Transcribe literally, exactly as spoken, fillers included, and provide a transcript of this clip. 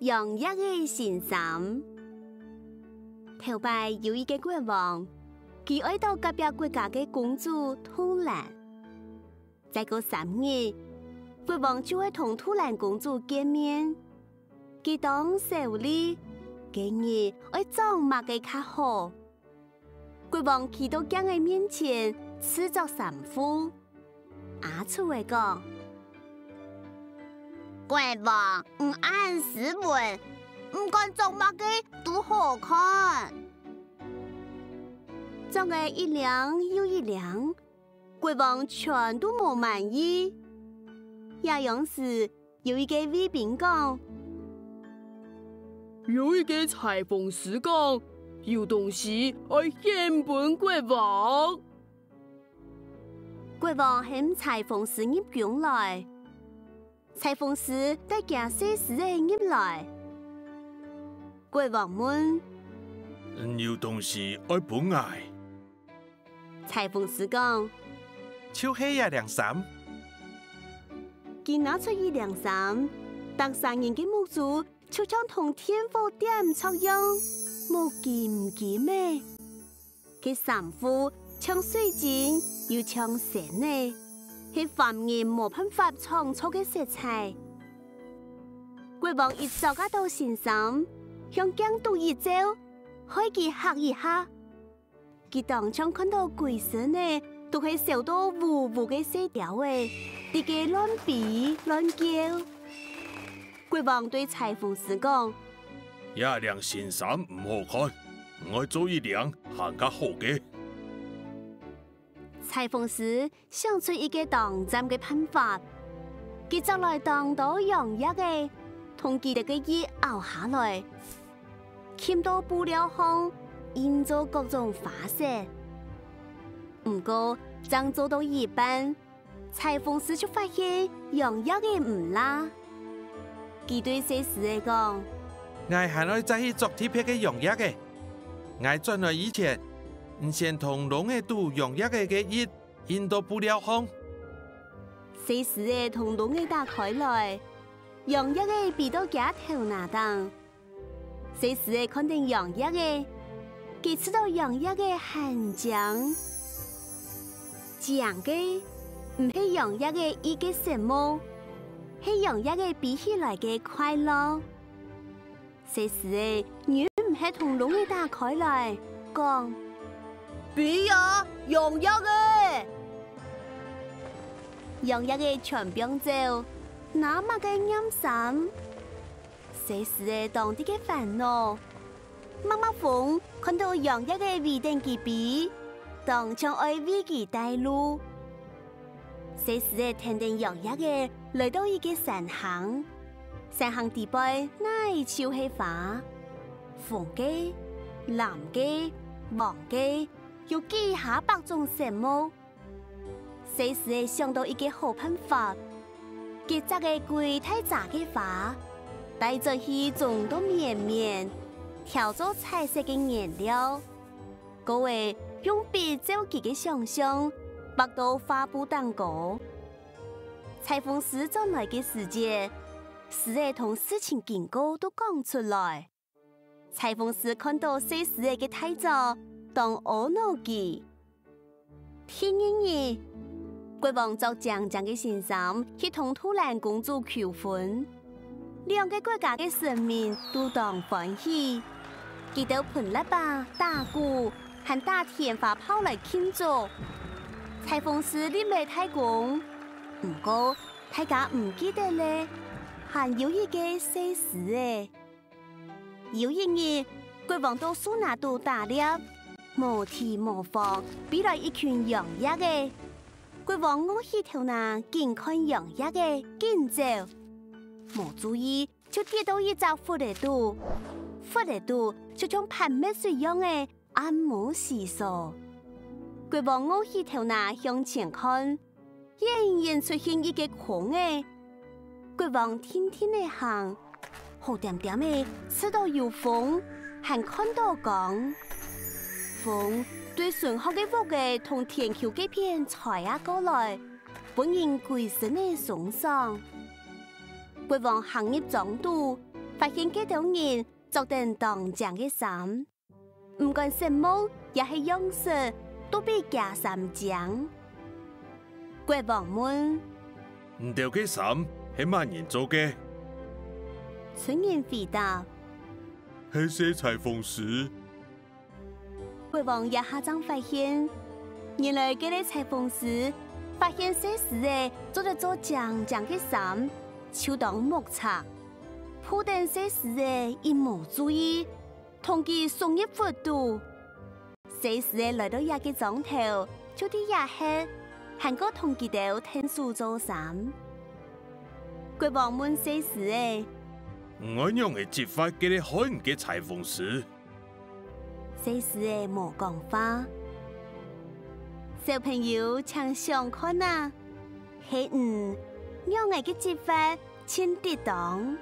羊蝶个新衫。頭擺有一個國王，佢愛到隔壁國家个公主杜蘭。再過三日，國王就愛同杜蘭公主見面。佢當愁慮，該日愛著麼个較好。 國王企到鏡仔面前試著衫褲。阿鼠仔講：「國王，你恁斯文，毋管著麼个都好看。」著了一領又一領，國王全都無滿意。這央時， 有一個衛兵講：「有一個裁縫師講，有東西愛獻分國王。」國王喊裁縫師入宮來。裁縫師帶厥細獅仔入來。國王問：「你有東西愛分𠊎？」 裁縫師講：「就係這領衫。」佢拿出一領衫，逐儕人个目珠就像同電火點著樣，目金金仔。該衫褲像水晶又像仙仔，係凡人無辦法創造个色彩。國王一著啊著新衫，向鏡肚一照，害佢嚇一嚇。 佢當像看著歸身仔都係燒到烏烏个細鳥仔，在該亂飛亂叫。國王對裁縫師講：「這領新衫毋好看，𠊎做一領還較好个。」裁縫師 想出一個當讚个辦法。佢捉來當多羊蝶仔，同佢兜个翼拗下來，沁到布料項，印做各種花色。毋過，正做到一半，裁縫師就發現羊蝶仔毋罅。佢對細獅仔講：「𠊎還愛再去捉特別个羊蝶仔。𠊎轉來以前，你先同籠仔肚羊蝶仔个翼 印到布料項。」細獅仔同籠仔打開來，羊蝶仔飛到厥頭那頂。細獅仔看等羊蝶仔，佢試著羊蝶仔還靚。靚个，毋係羊蝶仔翼个色目，係羊蝶仔飛起來个快樂。 細獅仔忍毋核同籠仔打開來，講：「飛啊，羊蝶仔！」羊蝶仔全放走，哪麼个拈衫？細獅仔當在該煩惱。媽媽蜂看著羊蝶仔圍等佢飛，當像愛為佢帶路。 細獅仔跈等羊蝶仔來到一個山坑，山坑底背哪就係花，紅个、藍个、黃个，有幾下百種色目。細獅仔想到一個好辦法，佢摘个歸大扎个花，帶轉去舂到綿綿，調做彩色个顏料。 過仔用筆照佢个想像，畫到畫布頂高。裁縫師轉來个時節，獅仔同事情經過都講出來。裁縫師看著細獅仔个大爪，當阿𧩣佢。第二日，國王著靚靚个新衫去同杜蘭公主求婚。 兩個國家个臣民都當歡喜，佢兜歕喇叭、打鼓，還打天花炮來慶祝。裁縫師立了大功，毋過大家毋記得了，還有一個細獅仔。有一日，國王到樹林肚打獵，無提無防，飛來一群羊蝶仔。國王昂起頭那，緊看羊蝶仔，緊走，無注意 就跌到一隻窟仔肚，窟仔肚就像潑墨水樣仔，暗摸胥疏。國王昂起頭那向前看，遠遠出現一個空仔。國王定定仔行，好恬恬仔試著有風，還看著光。風對脣項个屋仔同田坵該片吹啊過來， 分人歸身仔鬆爽。國王行入莊肚，發現該兜人著等當靚个衫，毋管色目也係樣式，都比厥衫靚。國王問：「你兜个衫係麼人做个？」村人回答：「係細裁縫師。」國王這下正發現，原來該个裁縫師發現細師仔做得做靚靚个衫，就當目赤，不等細師仔一無注意，同佢送入窟肚。細師仔來到這个庄頭，就在這歇，還過同佢兜𢯭手做衫。國王問細師仔：「你愛仰仔執法該个害你个裁縫師？」細師仔無講話。小朋友，請想看啊，係你仰仔个執法盡得當？